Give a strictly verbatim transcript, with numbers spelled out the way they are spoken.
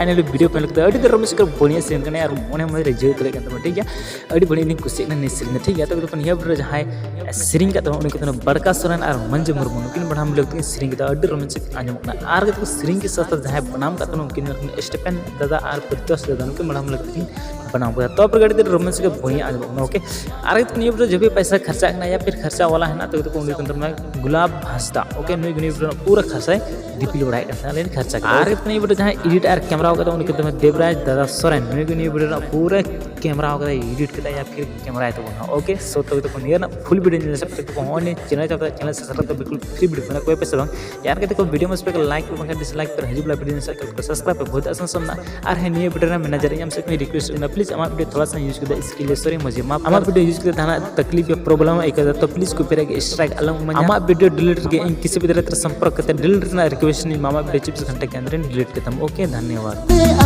Finally video ᱯᱮ ᱧᱮᱞ ᱠᱮᱫᱟ, ᱟᱹᱰᱤ ᱫᱚ ᱨᱚᱢᱚᱡᱽ ᱠᱚ ᱵᱚᱱᱤᱭᱟ ᱥᱮᱨᱮᱧ ᱠᱟᱱᱟ ᱟᱨ ᱢᱚᱱᱮ ᱢᱚᱱᱮ ᱨᱮ ᱡᱤᱣᱟᱹ ᱠᱚ ᱞᱟᱹᱭ ᱠᱟᱱ ᱛᱟᱵᱚᱱᱟ, ᱴᱷᱤᱠ ᱜᱮᱭᱟ᱾ ᱟᱹᱰᱤ ᱵᱟᱹᱲᱤᱡ ᱤᱧ ᱠᱩᱥᱤᱭᱟᱜ ᱠᱟᱱᱟ ᱱᱤᱭᱟᱹ ᱥᱮᱨᱮᱧ ᱫᱚ, ᱴᱷᱤᱠ ᱜᱮᱭᱟ᱾ ᱛᱚᱵᱮ ᱛᱚᱠᱷᱚᱱ ᱱᱤᱭᱟᱹ ᱵᱷᱤᱰᱤᱭᱳ ᱨᱮ ᱡᱟᱦᱟᱸᱭ ᱥᱮᱨᱮᱧ ᱠᱟᱫ ᱛᱟᱵᱚᱱᱟ ᱩᱱᱤ ᱠᱚ ᱛᱟᱵᱚᱱᱟ ᱵᱟᱨᱠᱟ ᱥᱚᱨᱮᱱ ᱟᱨ ᱢᱟᱹᱱᱡᱩ ᱢᱩᱨᱢᱩ, ᱱᱩᱠᱤᱱ ᱵᱟᱱᱟᱢ ᱞᱟᱹᱜᱤᱫ ᱛᱮᱠᱤᱱ ᱥᱮᱨᱮᱧ ᱠᱮᱫᱟ, ᱟᱹᱰᱤ ᱨᱚᱢᱚᱡᱽ ᱟᱸᱡᱚᱢᱚᱜ ᱠᱟᱱᱟ᱾ ᱟᱨ ᱠᱟᱛᱮ ᱠᱚ ᱥᱮᱨᱮᱧ ᱠᱮᱫ ᱥᱟᱶ ᱥᱟᱶ ᱡᱟᱦᱟᱸᱭ ᱵᱟᱱᱟᱢ ᱠᱟᱫ ᱛᱟᱵᱚᱱᱟ ᱩᱱᱠᱤᱱ ᱥᱴᱮᱯᱷᱮᱱ ᱫᱟᱫᱟ ᱟᱨ ᱯᱨᱤᱛᱚᱥ ᱫᱟᱫᱟ, ᱱᱩᱠᱤᱱ ᱵᱟᱱᱟᱢ ᱞᱟᱹᱜᱤᱫ ᱛᱮᱠᱤᱱ ᱵᱟᱱᱟᱢ ᱠᱮᱫᱟ᱾ ᱛᱚ ᱯᱨᱚᱜᱟᱲᱤ ᱛᱮ ᱨᱚᱢᱚᱡᱽ ᱜᱮ ᱵᱚᱱᱤᱭᱟ ᱟᱸᱡᱚᱢᱚᱜ ᱠᱟᱱᱟ, ᱳᱠᱮ᱾ ᱟᱨ ᱠᱟᱛᱮ ᱱᱤᱭᱟᱹ ᱵᱷᱤᱰᱤᱭᱳ ᱡᱟᱦᱟᱸᱭ ᱯᱮᱥᱟ ᱠᱷᱟᱨᱪᱟᱜ ᱠᱟᱱᱟ ᱭᱟ ᱯᱷᱤᱨ ᱠᱷᱟᱨᱪᱟ ᱣᱟᱞᱟ ᱦᱮᱱᱟᱜ ᱛᱟᱠᱚ, ᱩᱱᱤ ᱠᱚ ᱛᱟᱵᱚᱱᱟ ᱜᱩᱞᱟᱵ ᱦᱟᱸᱥᱫᱟ, ᱳᱠᱮ᱾ ᱱᱩᱭ ᱱᱤᱭᱟᱹ ᱵᱷᱤᱰᱤᱭᱳ ᱯᱩᱨᱟᱹ ᱠᱷᱟᱨᱪᱟᱭ ᱫᱤᱯᱤᱞ ᱵᱟᱲᱟᱭᱮᱫ ᱠᱟᱱ ᱛᱟᱦᱮᱱᱟ, ᱞᱮᱠᱤᱱ ᱠᱷᱟᱨᱪᱟ ᱠᱟᱱᱟ᱾ ᱟᱨ ᱱᱤᱭᱟᱹ ᱵᱷᱤᱰᱤᱭᱳ ᱡᱟᱦᱟᱸᱭ ᱮᱰᱤᱴ ᱟᱨ ᱠᱮᱢᱮᱨᱟ ᱠᱟᱫᱟ ᱩᱱᱤ ᱠᱚ ᱛᱟᱵᱚᱱᱟ ᱫᱮᱵᱽᱨᱟᱡᱽ ᱫᱟᱫᱟ ᱥᱚᱨᱮᱱ, ᱱᱩᱭ ᱜᱮ ᱱᱤᱭᱟᱹ ᱵᱷᱤᱰᱤᱭᱳ ᱨᱮᱱᱟᱜ ᱯᱩᱨᱟᱹ ᱠᱮᱢᱮᱨᱟ ᱠᱟᱫᱟᱭ, ᱮᱰᱤᱴ ᱠᱟᱫᱟᱭ ᱭᱟ ᱯᱷᱤᱨ ᱠᱮᱢᱮᱨᱟᱭ ᱛᱟᱵᱚᱱᱟ, ᱳᱠᱮ᱾ ᱥᱳ ᱛᱚᱵᱮ ᱛᱚᱠᱷᱚᱱ ᱱᱤᱭᱟᱹ ᱨᱮᱱᱟᱜ ᱯᱷᱩᱞ ᱵᱷᱤᱰᱤᱭᱳ ᱧᱮᱞ ᱥᱟᱯ ᱛᱮ ᱠᱚ ᱦᱚᱸᱜᱼᱚᱭ ᱱᱤᱭᱟᱹ ᱪᱮᱱᱮᱞ ᱪᱟᱯ ᱪᱮᱱᱮᱞ ᱥᱟᱵᱥᱠᱨᱟᱭᱤᱵ ᱫᱚ ᱵᱤᱞᱠᱩᱞ ᱯᱷᱨᱤ ᱵᱷᱤᱰᱤᱭᱳ ᱠᱟᱱᱟ, ᱠᱚᱭ ᱯᱮᱥᱮ ᱵᱟᱝ᱾ ᱭᱟᱨ ᱠᱟᱛᱮ ᱠᱚ ᱵᱷᱤᱰᱤᱭᱳ ᱢᱚᱡᱽ ᱯᱮ ᱞᱟᱭᱤᱠ ᱯᱮ ᱵᱟᱝᱠᱷᱟᱱ ᱰᱤᱥᱞᱟᱭᱤᱠ ᱯᱮ, ᱦᱤᱡᱩᱜ ᱞᱟ ᱵᱷᱤᱰᱤᱭᱳ ᱥᱟᱵ ᱠᱟᱛᱮ ᱥᱟᱵᱥᱠᱨᱟᱭᱤᱵ ᱯᱮ, ᱵᱚᱦᱩᱛ ᱟᱥᱟᱱ ᱥᱟᱢᱱᱟ᱾ ᱟᱨ ᱦᱮᱸ ᱱᱤᱭᱟᱹ ᱵᱷᱤᱰᱤᱭᱳ ᱨᱮᱱᱟᱜ ᱢᱮᱱᱮᱡᱟᱨ ᱤᱧ ᱟᱢ ᱥᱮᱫ ᱠᱷᱚᱱ ᱨᱤᱠᱩᱭᱮᱥᱴ ᱠᱟᱱᱟ, ᱯᱞᱤᱡ ᱟᱢᱟᱜ ᱵᱷᱤᱰᱤᱭᱳ ᱛᱷᱚᱲᱟ ᱥᱟ ᱤᱭᱩᱡᱽ ᱠᱮᱫᱟ ᱥᱠᱤᱞ ᱥᱚᱨᱤ ᱢᱚᱡᱮ ᱢᱟᱯ, ᱟᱢᱟᱜ ᱵᱷᱤᱰᱤᱭᱳ ᱤᱭᱩᱡᱽ ᱠᱟᱛᱮ ᱡᱟᱦᱟᱱᱟᱜ ᱛᱟᱠᱞᱤᱯ ᱭᱟ ᱯᱨᱚᱵᱞᱮᱢ ᱟᱹᱭᱠᱟᱹᱣ ᱫᱟ ᱛᱚ ᱯᱞᱤᱡ ᱠᱚᱯᱤᱨᱟᱭᱤᱴ ᱜᱮ ᱥᱴᱨᱟᱭᱤᱠ ᱟᱞᱚᱢ ᱮᱢᱟᱹᱧᱟ᱾ ᱟᱢᱟᱜ ᱵᱷᱤᱰᱤᱭᱳ ᱰᱤᱞᱤᱴ ᱨᱮᱜᱮ ᱤᱧ ᱠᱤᱥᱤ ᱵᱤᱫᱨᱮ ᱛᱮ ᱥᱚᱢᱯᱚᱨᱠ ᱠᱟᱛᱮ ᱰᱤᱞᱤᱴ ᱨᱮᱱᱟᱜ ᱨᱤᱠᱩᱭᱮᱥᱴ ᱤᱧ ᱟᱢᱟᱜ ᱵᱷᱤᱰᱤᱭᱳ ᱪᱤᱯᱥ ᱜᱷᱟᱱᱴᱟ ᱠᱮ ᱟᱱᱫᱟᱨ ᱰᱤᱞᱤᱴ ᱠᱟᱛᱟᱢ, ᱳᱠᱮ᱾ ᱫᱷᱚᱱᱭᱚᱵᱟᱫ᱾